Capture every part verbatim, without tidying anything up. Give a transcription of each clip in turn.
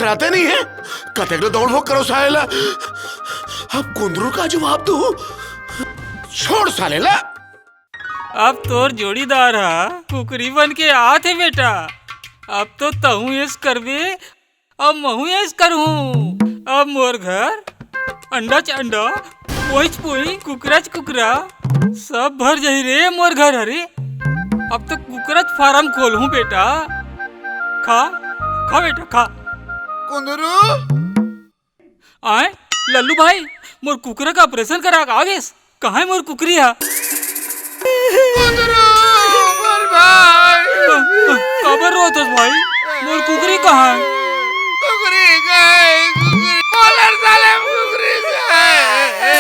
आते नहीं है। कतेक ले दौड़ भोग करो साले ला। अब कुंदरू का जवाब दू। छोड़ साले ला। अब तोर जोड़ीदार ह कुकरी बन के आत हे बेटा। अब तो तहूँ ऐस करबे, अब महूँ ऐस करहूँ। अब मोर घर अंडा च अंडा, पोई च पोई, कुकरा च कुकरा, सब भर जाही रे मोर घर हरे। अब तो कुकरा च फारम खोलहूँ बेटा। खा, खा बेटा, खा। कुंदरू। आय, लल्लू भाई, मोर कुकरा का ऑपरेशन करा के आ गेस। कहाँ हे मोर कुकरी हा? कुंदरू, मोर भाई। काबर रोत हस भाई? मोर कुकरी कहाँ हे? कुकरी कहाँ हे? कुकरी। बोलर साले कुकरी कहाँ हे?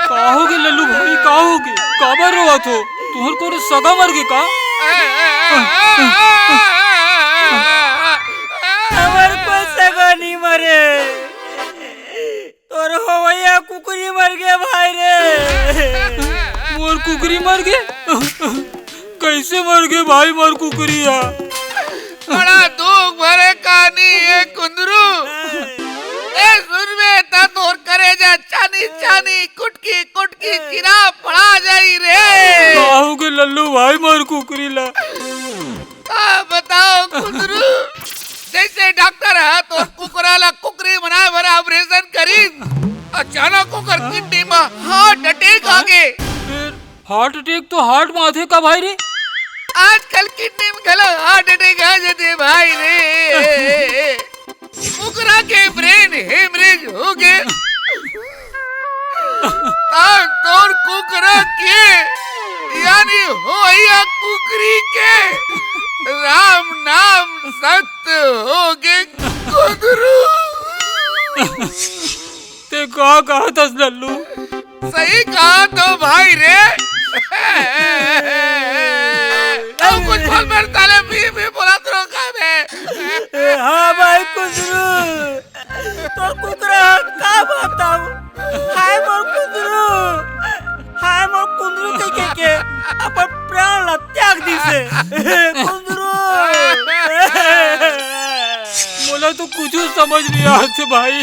का होगे लल्लू भाई, का होगे? काबर रोवत हो? तुहर कोनो सगा मर गे का? हमर कोई सगा नहीं मरे, तोर होवइया कुकरी मर गे भाई रे। मोर कुकरी मर गे? कइसे मर गे भाई मोर कुकरी हा? बड़ा दुख भरे कहानी हे कुंदरू। ए सुनबे त तोर करेजा छानी छानी, कुटकी कुटकी चिरा पड़ा जाही रे। का होगे लल्लू भाई मोर कुकरी ला? का बताओ कुंदरू, जइसे डॉक्टर ह तोर कुकरा ला कुकरी बनाए बर ऑपरेशन करिस, अचानक ओकर किडनी म हार्ट अटैक आ गे। फिर हार्ट अटैक तो हार्ट म आथे का भाई रे? आजकल किडनी म घलो हार्ट अटैक आ जाथे भाई रे। ओकरा के ब्रेन हेमरेज हो गे। त तोर कुकरा के, यानी होइया कुकरी के राम नाम सत्य हो गे कुंदरू। ते का कहत हस लल्लू? सही कहा तो भाई रे। अब कुछ बोल मेरे साले भी, भी बोला तो का बे? हाँ भाई कुंदरू, तोर कुकरा का बताऊं? हाय मोर कुंदरू, हाय मोर कुंदरू के, के, के अपन प्राण ला त्याग दिसे। कुंदरू। मोला तो कुछ समझ नहीं आत भाई।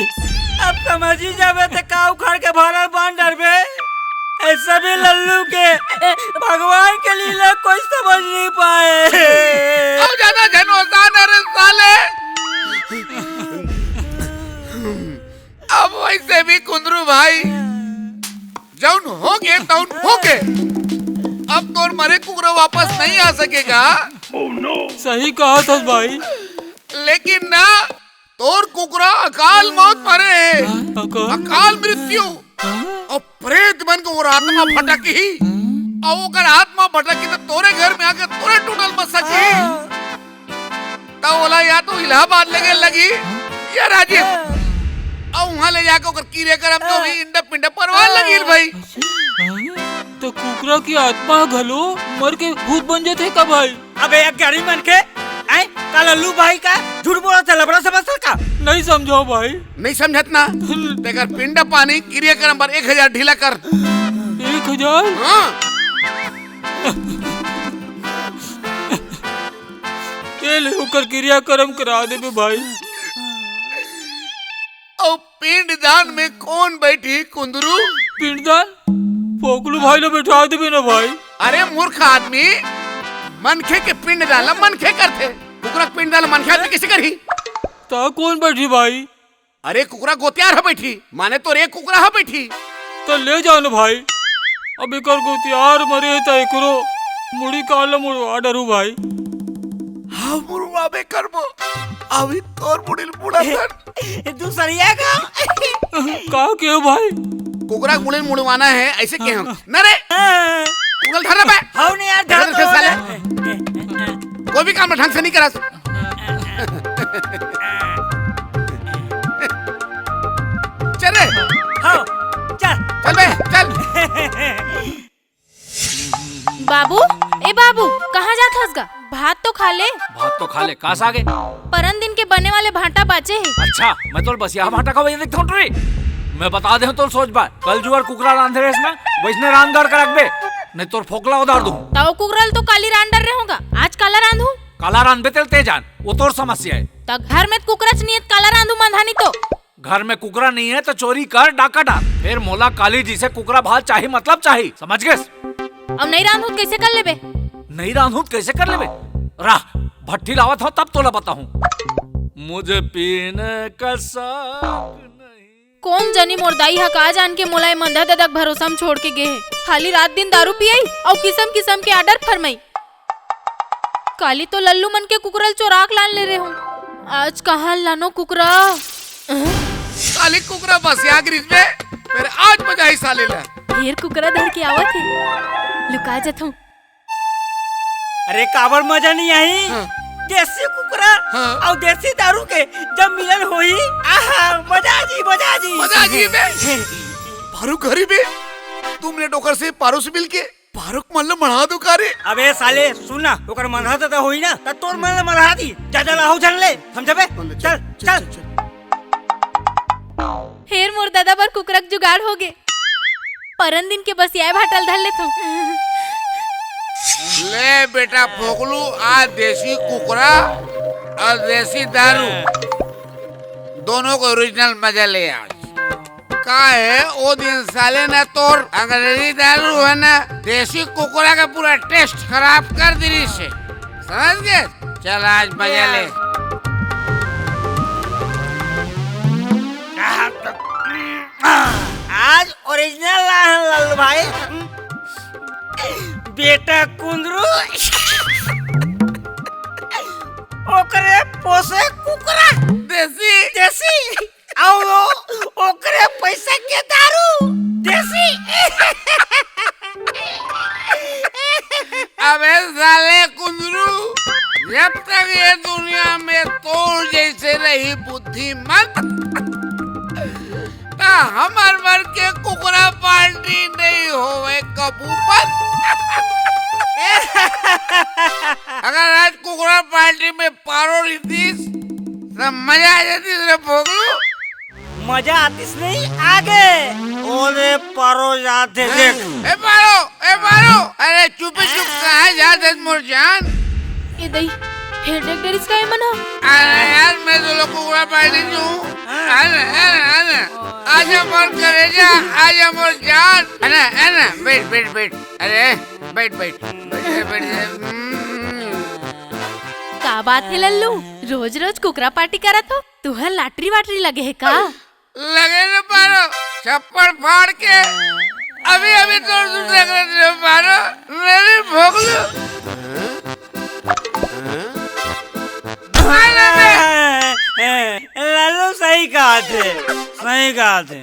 अब समझ ही जाबे त का उखाड़ के भरल बांध डरबे? ऐसा भी लल्लू के भगवान के लीला कोई समझ नहीं पाए। अब ज्यादा झनोसा न रे साले। अब वैसे भी कुंदरू भाई, जौन हो गे तौन हो गे। अब तोर मरे कुकरा वापस नहीं आ सकेगा। सही कहा था भाई। लेकिन ना, तोर कुकरा अकाल मौत मरे हे। हाँ, अकाल? अकाल मृत्यु। हाँ? अउ प्रेत बन के ओकर आत्मा भटकही। हाँ? अउ ओकर आत्मा भटकही त तोरे घर में आके तोरे टूटल बसकही। हाँ। त ओला या तो इलाहाबाद लेगे लगी, हाँ? या राजिम। हाँ। अउ उहाँ ले जाके ओकर किरिया करम जो भी इंडा पिंडा परवार लगी भाई। हाँ? त कुकरा के आत्मा घलो मर के भूत बन जाथे का भाई? अबे एक गरीब मनखे, हैं? का लल्लू भाई का झूठ बोलत हे, लबड़ा समझत हे का? नहीं समझव भाई। नहीं समझत ना? हम्म। तेकर पिंडा पानी किरिया करम बर एक हजार ढीला कर। एक हजार? हाँ। ये ले ओकर किरिया करम करा देबे भाई। अउ पिंडदान में कोन बइठही कुंदरू? पिंडदान? फोकलू भाई ल बइठा देबे ना भाई। अरे मूर्ख आदमी, मनखे के पिंडदान ल मनखे करथे, कुकरा के पिंडदान ल मनखे आदमी कइसे करही? त कोन बइठही भाई? अरे कुकरा गोतियार ह बइठही, माने तोर ए कुकरा ह बइठही। त ले जा ना भाई, अब एकर गोतियार मरे हे त एकरो मुड़ी कान ल मुड़वा डरहूं भाई। हाँ मुड़वाबे करबो, अभी तोर मुड़ी ल मुड़ाथन। दूसरिया का? का केहेंव भाई? कुकरा के मुड़ी ल मुड़वाना हे, अइसे केहेंव। हाँ। न रे, हाँ। कुकरा ल धर ना बे। हव नहीं यार, धर धर तो साले। कोई भी काम ढंग से नहीं करस। चल रे। हव, चल। चल बे, चल। बाबू, ए बाबू, कहाँ जात हस गा? भात तो खा ले। भात तो खा ले, का साग हे? परन दिन के बने वाले भांटा बाचे हे। अच्छा, मैं तो बसिया भांटा खवाय देथंव रे। मैं बता दे तोर सोच बाय, कल जुवर कुकरा रांधे रेस में वैसने रांध गढ़ के रखबे, नहीं तोर फोकला उधार दूं। तव कुकरा ल तो काली रांध डर रहे होगा, आज काला रांधू? काला रांधबे तेल ते जान, वो तोर समस्या है। त घर में कुकरा च नहीं है, काला रांधू मंधानी तो। घर में कुकरा नहीं है तो चोरी कर, डाका डाल। फिर मोला काली जी से कुकरा भात चाही, मतलब चाही, समझ गेस? अब नहीं रांधूत कैसे कर लेबे? नहीं रांधूत कैसे कर लेबे? राह, भट्ठी लावत हो तब तोला बताहूँ। मुझे पीने का शौक नहीं। कौन जनी मोर दाई ह का जान के मोला ए मंधा ददा के भरोसा म छोड़ के गे हे। खाली रात दिन दारू पियई अउ किसम किसम के आर्डर फरमई। काली तो लल्लू मन के कुकरा ल चोरा के लान ले रहे हूँ। आज कहाँ लानो कुकरा? काली कुकरा बसिया गिरिस बे, फेर आज मजा ही साले ला। ढेर कुकरा धर के आवत हे, लुका जथों। अरे काबर मजा नहीं आई? हाँ। देसी कुकरा हाँ। अउ देसी दारू के जब मिलन होही, आहा, मजा आ जी, मजा आ जी। मजा आ जी बे। पारू घरी बे, तुमने डोकर से पारू से मिलके पारू के मन ल मढ़ा दो का रे? अबे साले सुन ना, ओकर मरहा त होही ना, त तोर मन ल मरहा दी। जा जा लाहू झन ले, समझबे? चल, चल, चल, चल। चल। हेर मोर ददा बर कुकरा के जुगाड़ होगे। परन दिन के बसियाए भाटा ल धर लेथों। ले बेटा फोकलू, आज देसी कुकरा अउ देसी दारू दोनों के ओरिजिनल मजा ले आज। का हे, ओ दिन साले ना तोर अंग्रेजी दारू हे ना, देसी कुकरा के पूरा टेस्ट खराब कर दिस हे। समझ गे? चल आज मजा ले। आज ओरिजिनल लाहन लालू भाई। बेटा कुंदरू, ओकरे पोसे कुकरा। देसी। देसी। अउ ओकरे पैसा के दारू। देसी। अबे साले कुंदरू, जब तक ये दुनिया में तोर जैसे रही बुद्धिमंत, त हमर मन के कुकरा पार्टी नहीं होवे कबू मत। अगर आज कुकरा पार्टी में पारो रहितिस, त मजा आ जातिस रे फोकलू। मजा आतिस नहीं आगे। ओरे पारो जात हे देख। ए पारो, ए पारो, अरे चुपे चुप कहाँ जात हे मोर जान? ए दई, हेडेक डरिस का ए मन ह? अरे यार, मैं तो लोग कुकरा पार्टी नहीं हूँ। अरे, अरे, अरे, आजा मोर करेजा, आजा मोर जान। अरे, अरे, बैठ, बैठ, बैठ। अरे, बैठ, बैठ, बैठ, बैठ, बैठ। हम्म। का बात हे लल्लू, रोज रोज कुकरा पार्टी करत हो? तुहर लाटरी वाटरी लगे हे का? लगे रे पारो, छप्पड़ फाड़ के अभी अभी तोर सुन सकत रे पारो, मेरी भोगलू। लालू सही कहा थे, सही कहा थे।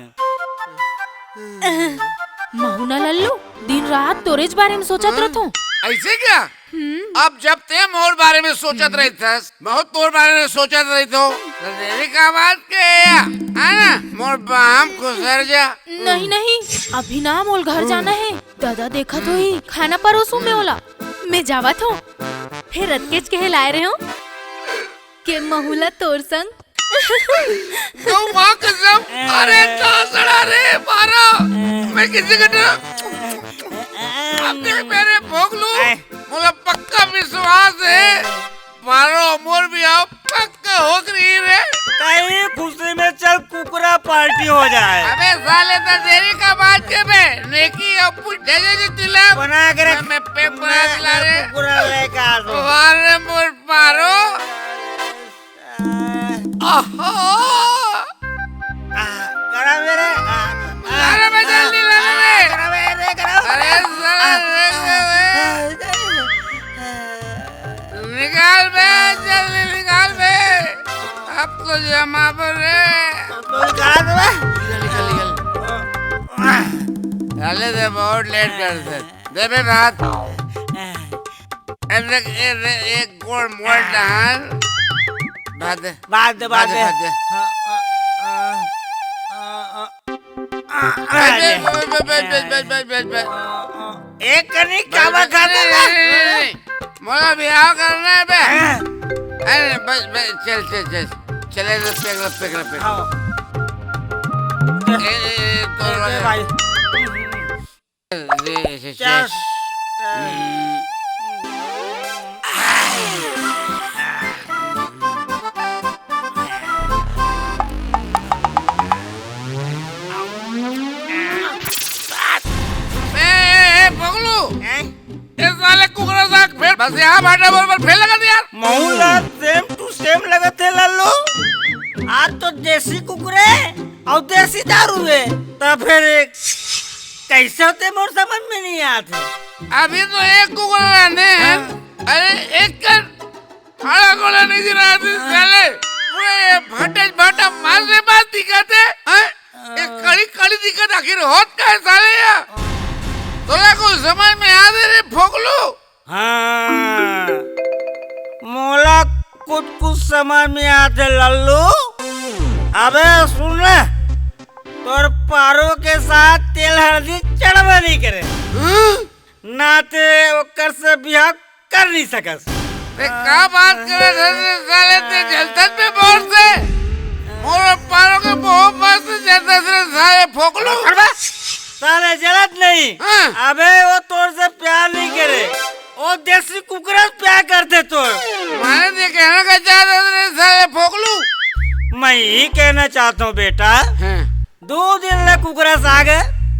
महू ना लल्लू, दिन रात तोरेच बारे में सोचत रहत हूँ। ऐसे क्या? हम्म। अब जब ते मोर बारे में सोचत रहिथस, महू तोर बारे में सोचत रहिथों, त देरी का बात के, हे ना? मोर बाम खुसर जा। नहीं, नहीं, अभी ना मोल घर जाना हे। दादा देखत होही, खाना परोसू मैं ओला। मैं जावत हूँ। हे रतकेच के हे लाए रहे हूँ के महू ला तोर संग। गौ माँ कसम, अरे तासड़ा रे मारा, मैं किसी को डरा। अब देख मेरे भोगलू, मोला पक्का विश्वास हे, मारो मोर बिहाव पक्का हो रही रे। कहीं खुशी में चल कुकरा पार्टी हो जाए। अबे साले तो देरी का बात के बे, नेकी और पुट दे दे तिलक। बना के रख। मैं, मैं पेपर बना के ला रे। कुकरा लेके आ दो। अरे मोर मारो। आहा! आ, करा मेरे, आ, आ, अरे, मैं जल्दी ला ले। करा मेरे, करा। अरे, साला, आ, रे, रे, रे। आ, निकाल बे, जल्दी निकाल बे। अब तो जमा पर रे। तो निकाल दे बे। निकल, निकल, निकल। डाले दे, बहुत लेट कर दे। दे बे भात। ए देख, ए दे, एक गोल मोल डाल। भात दे। भात दे, भात दे। भात दे। हाँ, हाँ, हाँ, हाँ, हाँ। ए, अरे। बस, बस, बस। एक कनी काबा बस, खाते नहीं, ना। नहीं, नहीं, नहीं। मोला बिहाव करना है बे। हाँ। अरे, बस, बस, चल, चल, चल। चले तो पेगला, पेगला, पेगला। हाँ। ए, ए, तोर ए, भाई। ए, ए, ए, क्या? ए, ए, ए, पगलू। हैं? ए साले कुकरा साग फेर बसिहा भाटा बोल बोल फेर लगा दिया यार। महू ला same to same लगत हे लल्लू। आज तो देसी कुकरे अउ देसी दारू हे, त फेर एक कइसे होथे मोर समझ में नइ आत हे। अभी तो एक कुकरा रहने हैं। हाँ। अरे एक कर खाड़ा कोला नइ गिरा दे साले। पूरे ये भाटा भाटा मार दे बात दिखाते हैं। एक कड़ी कड़ी दिखत आखिर होत का हे साले या? तोला कुछ समझ में आत हे रे फोकलू? हाँ, मोला कुछ कुछ समझ में आत हे लल्लू। अबे सुन ले, तोर पारो के साथ तेल हल्दी चढ़बे नइ करे। हाँ? ना ते ओकर से बिहाव कर नइ सकस। ए, का बात करत हस रे साले, ते जलथस बे मोर से? मोर पारो के मोहब्बत से जलथस रे साले फोकलू। अरे बे, साले जलत नहीं। हाँ। अबे वो तोर से प्यार नहीं करे, वो देसी कुकरा से प्यार करथे तोर। माने ते कहना का चाहत हस रे साले फोकलू? मैं यही कहना चाहता हूँ बेटा, हाँ। दू दिन ले कुकरा साग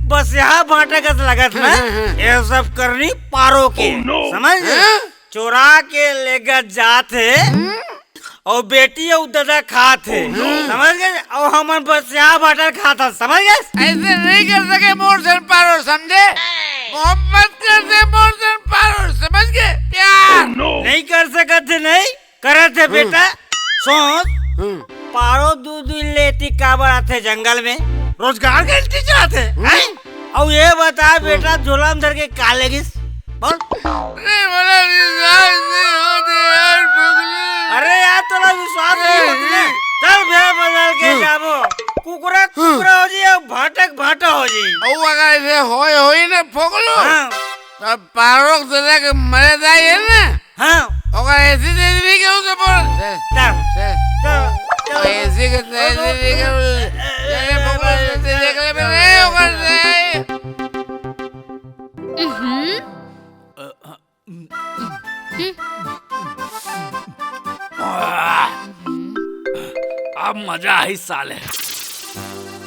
बसिहा भाटा कस लगत हे। हाँ, हाँ। ये सब करनी पारो के। Oh, no। समझ? हाँ? चोरा के लेगत जात हे। हम्म। अउ बेटी अउ ददा खात हे। Oh, no। समझ गे? अउ हमन बसिहा भाटा खात हन, समझ गे? अइसे नइ कर सके मोर झन पारो, समझे? मोहब्बत कर दे मोर झन पारो, समझ गे? प्यार। Oh, no। नइ कर सकत हे, नइ? करत हे हम्म। बेटा, सोच, हम्म। पारो दू दिन ले एती काबर आथे जंगल में? रोजगार गारंटी चाहत हे, हम्म। हैं? अउ ये बता हम्म। बेटा, झोला में धर के का लेगिस? बोल। अरे, मोला विश्वास नहीं होते यार, पगलू। अरे यार, तोला विश्वास नहीं होते ना? हम्म। चल, भेड़ बदल के हम्म। जाबो। कुकरा, हम्म। कुकरा हो जाई, अउ भाटा के भाटा हो जाई। अउ अगर ऐसे होय होई ना, पगलू, हाँ। तब पारो के ददा के मरे जाई हे ना? हाँ। ओकर ऐसी तैसी नहीं कहूँ तो बोल। चल, चल, चल। चल, चल। ऐसी के तैसी नहीं कहूँ। अरे बाबा, ऐसी देख ले मेरे, ओकर से। हम्म। अब मजा आही साले।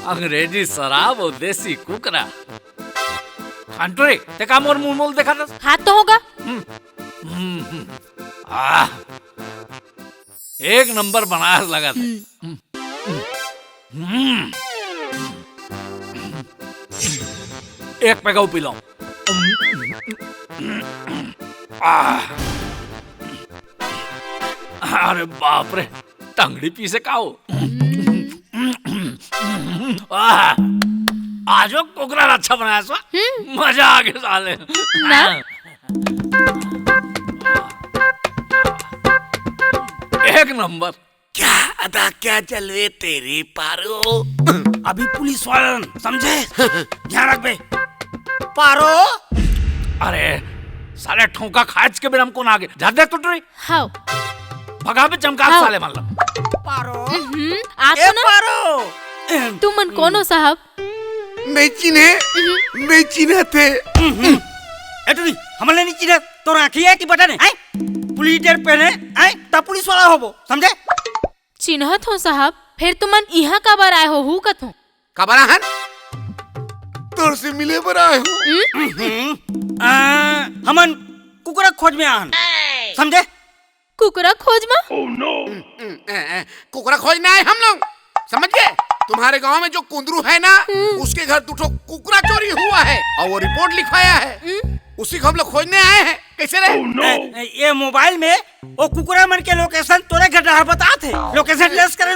अंग्रेजी शराब अउ देसी कुकरा। घंटू रे, ते का मोर मुंह मोल देखत हस? हाथ तो होगा। हम्म, हम्म, हम्म। आह, एक नंबर बनारस लगत हे। हम्म। हम्म। एक पैग अउ पी लंव। आह। अरे बाप रे, टंगड़ी पीसे का हो? आह, आजो कुकरा अच्छा बनाया सो। हम्म। मजा आ गया साले। ना? एक नंबर। क्या अदा, क्या जलवे तेरे पारो। अभी पुलिस वाला समझे? ध्यान रख बे। पारो। अरे, साले ठोंका खाच के बेरा में कोन आगे? जा देख तो टुरी। हाव। भगा बे चमका हाव। साले मन ला। पारो। हम्म, आप ए तो ना पारो। तुमन कोन हो साहब? नहीं चिन्हे, हम्म। नहीं चिन्हत हे। हम्म। ए टुरी, हमन ला नहीं चिन्हत, तोर आँखी हे कि बटन हे, हैं? पुलिस ड्रेस पहने, हैं? तब पुलिस वाला होबो, समझे? चिन्हत हो साहब, फेर तुमन इहाँ काबर आए हो, हू कथों? काबर आहन? तोर से मिले बर आए हो। हम्म? हम्म। आ, हमन कुकरा खोज में आहन, समझे? कुकरा खोज मा? हम्म, हम्म, ए, ए, कुकरा खोजने आए हम लोग, समझ गए? तुम्हारे गांव में जो कुंदरू है ना, हम्म। उसके घर दो ठो कुकरा चोरी हुआ है और वो रिपोर्ट लिखवाया है। हम्म। उसी को हम लोग खोजने आए हैं। कैसे रे? ए, ए, ये मोबाइल में वो कुकरा मन के लोकेशन तोरे घर डहर बतात हे। लोकेशन ट्रेस करे।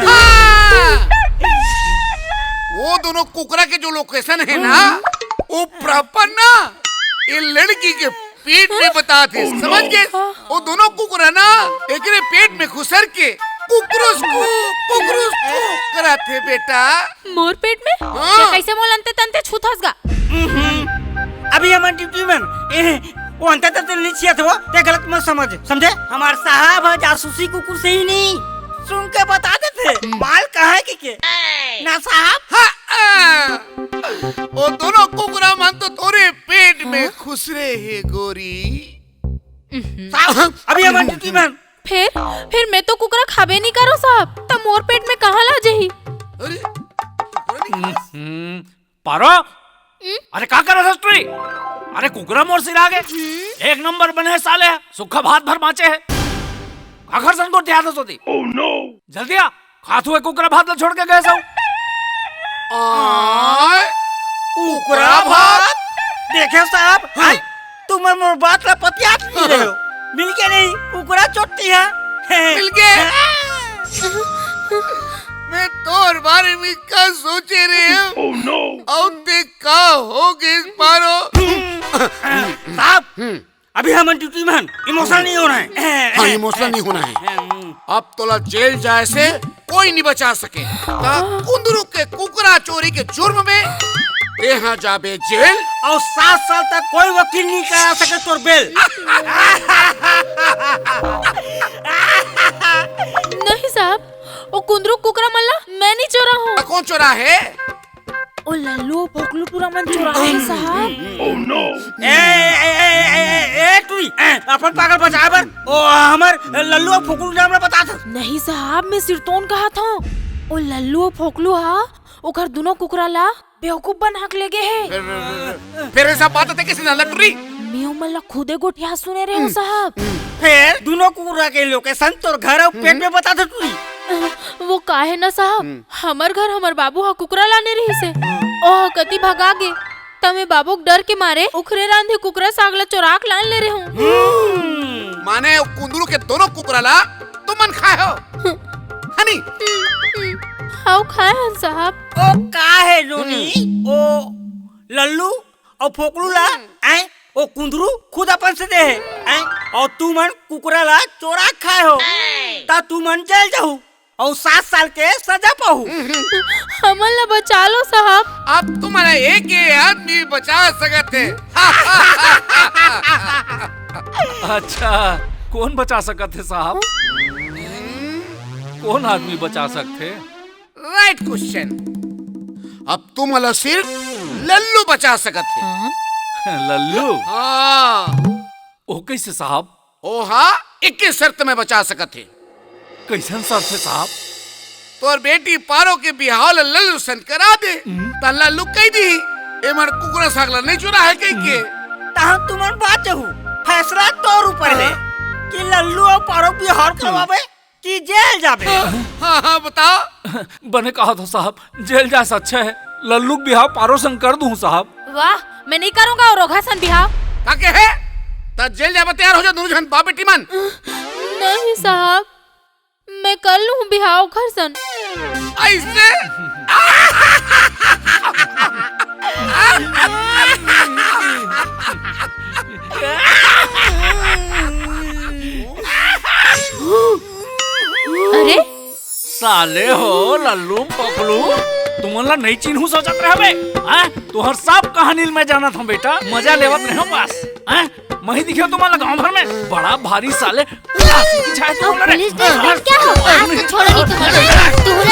हाँ। वो दोनों कुकरा के जो लोकेशन है ना, वो प्रॉपर ना ये लड़की के पेट में बतात हे, समझ गए? वो दोनों कुकरा ना एकरे पेट में खुसर के कुकरुस कु, कुकरुस कु कराथे बेटा। मोर पेट में? हाँ। तो कैसे मोला अंते तंते छूथस गा? हम्म, अभी हमन ड्यूटी में, ए, वो अंते तंते नहीं छियत हो, ते गलत मत समझ, समझे? हमार साहब ह जासूसी कुकुर से ही नहीं, टुन के बता देथे, माल कहाँ हे कहिके। ना साहब। हाँ, आ, वो दोनों कुकरा मन तो तोरे पेट में खुसरे हे गोरी। साहब, अभी हमर ड्यूटी में। फिर, फिर मैं तो कुकरा खाबे नहीं करो साहब, त मोर पेट में कहाँ ला जही? अरे, कुकरा नहीं खास? हम्म, पारो? हम्म? अरे का करत हस टुरी? अरे कुकरा मोर सिरा गे। हम्म? एक नंबर बने हे साले, सुक्खा भात भर बाँचे हे। काखर संग गोठियात हस ओती? जल्दी आ, खाथू ए कुकरा भात ला छोड़ के गे हस। आय, कुकरा भात? देखे साहब, हाँ। आय, तुमन मोर बात ला पतियात नहीं रहे हो। मिल के नहीं, कुकरा चोट्टी है। मिल के। मैं तोर बारे में का सोचे रहे हूँ? अउ ते का हो गे पारो? साहब, अभी हमन ड्यूटी में हन, इमोशनल नहीं होना है। हाँ, इमोशनल नहीं होना है। अब तोला जेल जाए से कोई नहीं बचा सके। त कुंदरू के कुकरा चोरी के जुर्म में तेहा जाबे जेल। अउ सात साल तक कोई वकील नहीं करा सके तोर बेल। नहीं साहब, ओ कुंदरू कुकरा मन ला मैं नहीं चोरा हूँ। त कोन चोरा हे? ओ लल्लू अउ फोकलू टूरा मन चोरा हे साहब। ए, ए, ए, ए, ए, ए, टूरी, ए, अपन पागल बचाए बर, ओ हमर लल्लू अउ फोकलू नाम ला बता दे। नहीं साहब, मैं सिरतोन कहत हूँ। ओ लल्लू अउ फोकलू हा ओखर दुनो कुकरा ला बेवकूफ बना के ले गे हे। फिर, फिर, फिर ऐसा बात है किसी ना लटरी। मैं ओमन ला खुदे गोठिया सुने रहे हूँ साहब। फिर दुनो कुकरा के लोकेशन तोर घर अउ पेट में बता दे टूरी। वो का हे ना साहब, हमर घर हमर बाबू ह कुकरा लाने रहिस हे। ओह कति भगा गे, त मैं बाबू के डर के मारे उखरे रांधे कुकरा साग ला चोरा के लान ले रहे हूँ। माने कुंदरू के दोनों कुकरा ला तुमन खाए हो? हनी? हाउ खाए हन साहब। ओ का हे नोनी? ओ लल्लू अउ फोकलू ला, आय, ओ कुंदरू खुद अपन से दे हे, आय, अउ तुमन कुकरा ला चोरा खाए हो, त तुमन जेल जाहू अउ सात साल के सजा पाहू। हमन ला बचा लो साहब। अब तुम्हारा एक ये आदमी बचा सकत हे। अच्छा, कोन बचा सकत हे साहब? कोन आदमी बचा सकत हे? Right question. अब तुमला सिर्फ लल्लू बचा सकत हे। लल्लू? हाँ। ओ कैसे साहब? ओहा एक ही शर्त में बचा सकत हे। कैसन शर्त हे साहब? तोर बेटी पारो के बिहाव ल लल्लू सन करा दे। त लल्लू कह दी, "एमन कुकरा साग ल नहीं चुरा हे," कह के। तहन तुमन बात जहू, फैसला तोर ऊपर हे कि लल्लू अउ पारो बिहाव करवाबे कि जेल जाबे? हाँ, हाँ, बताओ। बने कहा तो साहब, जेल जाए से अच्छा हे लल्लू के बिहाव पारो संग कर दूं साहब। वाह, मैं नहीं करूंगा और ओघा सन बिहाव। का कहे? त जेल जाबे तैयार हो जा दोनों झन बाप बेटी मन। नहीं साहब, मैं कर लूं बिहाव ओखर सन। ऐसे? अरे, साले हो लल्लू फोकलू, तुमन ला नहीं चिन्हू सोचत रहे बे? हैं? तुहर सब कहानी ल मैं जानत हूँ बेटा, मजा लेवत रहे बस। हैं? मही दिखे तुमन ला गांव भर में बड़ा भारी साले लासी की छाया तुमन ला रे। पुलिस स्टेशन क्या हो? आज तो छोड़ेगी तुमन ला।